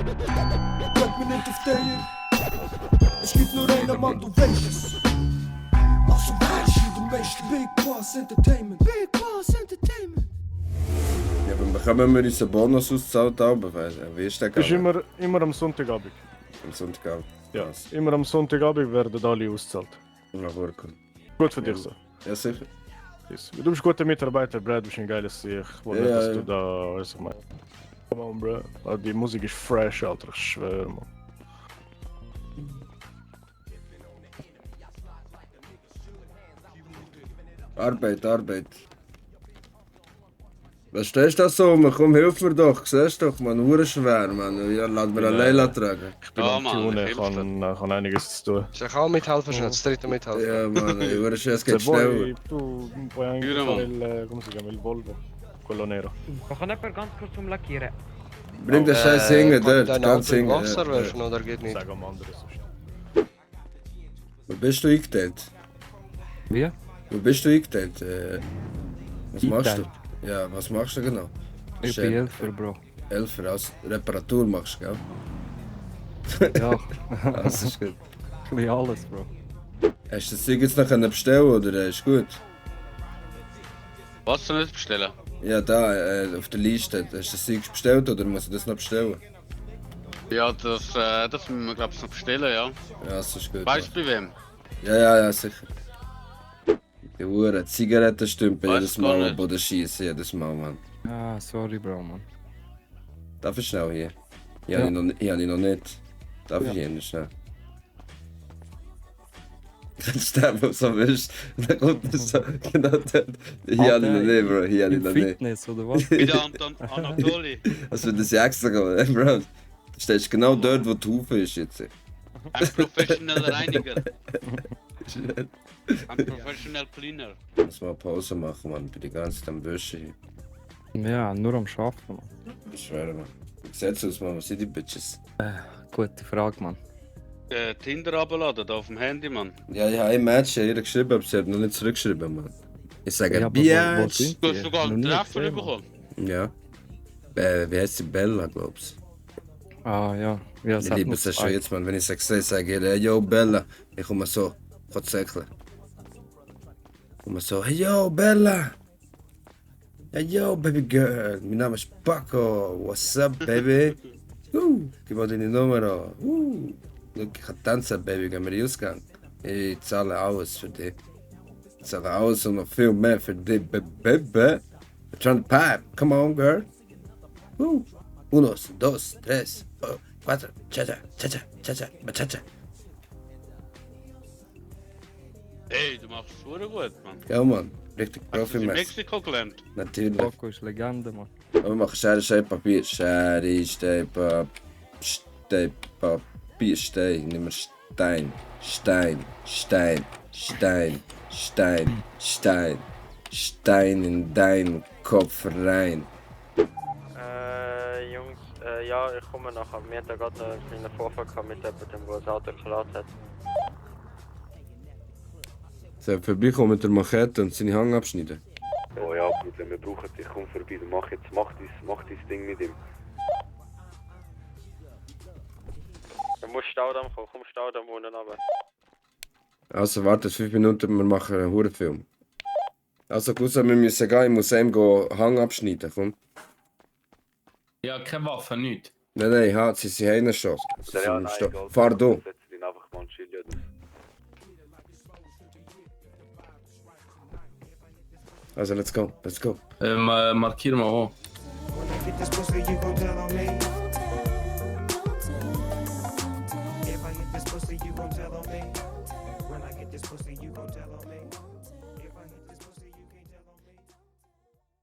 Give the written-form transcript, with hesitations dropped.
Bleib mir nicht auf der. Es gibt nur einen Mann, du weißt es. Also weißt du, du weißt Big Boss Entertainment. Big Boss Entertainment. Ja, aber bekommen wir unseren Bonus ausgezahlt, aber wie ist der Das ist gegangen? immer am Sonntagabend. Am Sonntagabend. Ja, immer am Sonntagabend werden alle ausgezahlt. Ja, gut. Gut für dich so. Ja, sicher. Yes. Du bist guter Mitarbeiter, Brad, du bist ein geiles Sieg. Ich wollte Ja, nicht, dass ja. du da, weißt du, come on, bro. Ah, die Musik ist fresh, Alter, ich schwör, man. Arbeit. Was stehst du da so? Komm, hilf mir doch. Siehst du doch, man, hure schwer, man. Ja, lass mir alleine tragen. Ich bin Ja, am Mann, Tun, ich ich kann einiges zu tun. Soll ich auch mithelfen schon? Das dritte mithelfen? Ja, man, hure schwer, es geht Boy, schneller. tu puoi anche Chiude, fare il, come si chiama, il Volvo, quello nero. Ma kann jemand ganz kurz umlackieren? Bring den Scheiß hingen, Kann dort, ich dein ganz Auto in hingen. Wasser Ja. werfen oder geht nicht? Sag am anderen so. Wo bist du eingeteilt? Wie? Wo bist du eingeteilt? Was machst Eingeteilt? du? Ja, was machst du genau? Ich bin Elfer, Bro. Elfer, als Reparatur machst du, gell? Ja, Das ist gut. wie alles, Bro. Hast du das Zeug jetzt noch bestellen oder ist gut? Was soll ich bestellen? Ja, da, auf der Liste. Hast du das Zeug bestellt oder muss ich das noch bestellen? Ja, das müssen wir, glaube ich, noch bestellen, ja. Ja, das ist gut. Weißt du bei wem? Ja, sicher. Die Uhren, Zigarettenstümpen Weiß jedes gar Mal nicht. am Boden schießen, jedes Mal, Mann. Ah, sorry, Bro, man. Darf ich schnell hier? Ja. Ich habe ihn noch nicht. Darf ich hier nicht schnell? Kannst du wo du so willst? Dann kommt das so, genau dort. Hier habe ich noch nicht, Bro, hier habe ich Im noch nicht. Fitness, oder was? Bei der Anatoli. Also wenn das ja extra geht, Bro. Du stehst genau dort, wo die Hufe ist jetzt. Ein professioneller Reiniger. Ein professioneller Cleaner. Muss mal Pause machen, Mann. Bin die ganze Zeit am Wischen hier. Ja, nur am Schaffen, man. Ich schwöre, Mann. Wie sieht's aus, Mann? Was sind die Bitches? Gute Frage, man. Tinder abladen, da auf dem Handy, Mann. Ja, ich habe ein Mädchen ihr geschrieben, aber sie hat noch nicht zurückgeschrieben, Mann. Ich sage, Ja, aber wo Bitch. sind Du die? hast sogar Noch einen nie Treffer gesehen, Mann. bekommen. Ja. Wie heißt sie? Bella, glaubst Ah, ja. Ja, du? Ich liebe es schon jetzt, Mann. Wenn ich sage, hey, yo, Bella. Ich komme so, Gott säckle. Ich komme so, hey, yo, Bella. Hey, yo, baby girl. Mein Name ist Paco. What's up, baby? Gib mal deine Nummer an. Look, ich kann tanzen, Baby. Gehen wir ausgehen. Ich zahle alles für dich. Ich zahle alles und noch viel mehr für dich, baby. We're trying to pipe. Come on, girl. Unos, dos, tres, cuatro. Cha-cha, cha-cha, cha-cha, cha-cha. Hey, du machst es super gut, Mann. Ja, Mann. Richtig Hast du das in Profi-mäßig. Mexiko gelernt? Natürlich. Paco ist Legende, man. Aber wir machen Schere, Stein, Papier. Schere, Stein, Papier. Stein. Nimm mal Stein. Stein in deinen Kopf rein. Jungs, ja, ich komme nachher. Wir hatten gerade noch einen kleinen Vorfall gehabt mit jemandem, der das Auto geklaut hat. Soll vorbeikommen mit der Machete und seine Hang abschneiden? Oh ja, Bruder, wir brauchen dich. Komm vorbei, mach dein Ding mit ihm. Du musst Staudamm kommen, komm Staudamm unten runter. Also warte 5 Minuten, wir machen einen Hurenfilm. Also Cousin, wir müssen gehen, ich muss ihm Hang abschneiden, komm. Ja, keine Waffe, nichts. Nein, sie sind heim schon. Ja, nein, egal. Fahr du. Setz dich einfach mal und chill jetzt. Also let's go. Markier mal hoch. When I get this pussy, you gon' tell on me. If I get this pussy, you gon' tell on me. When I get this pussy, you gon' tell on me.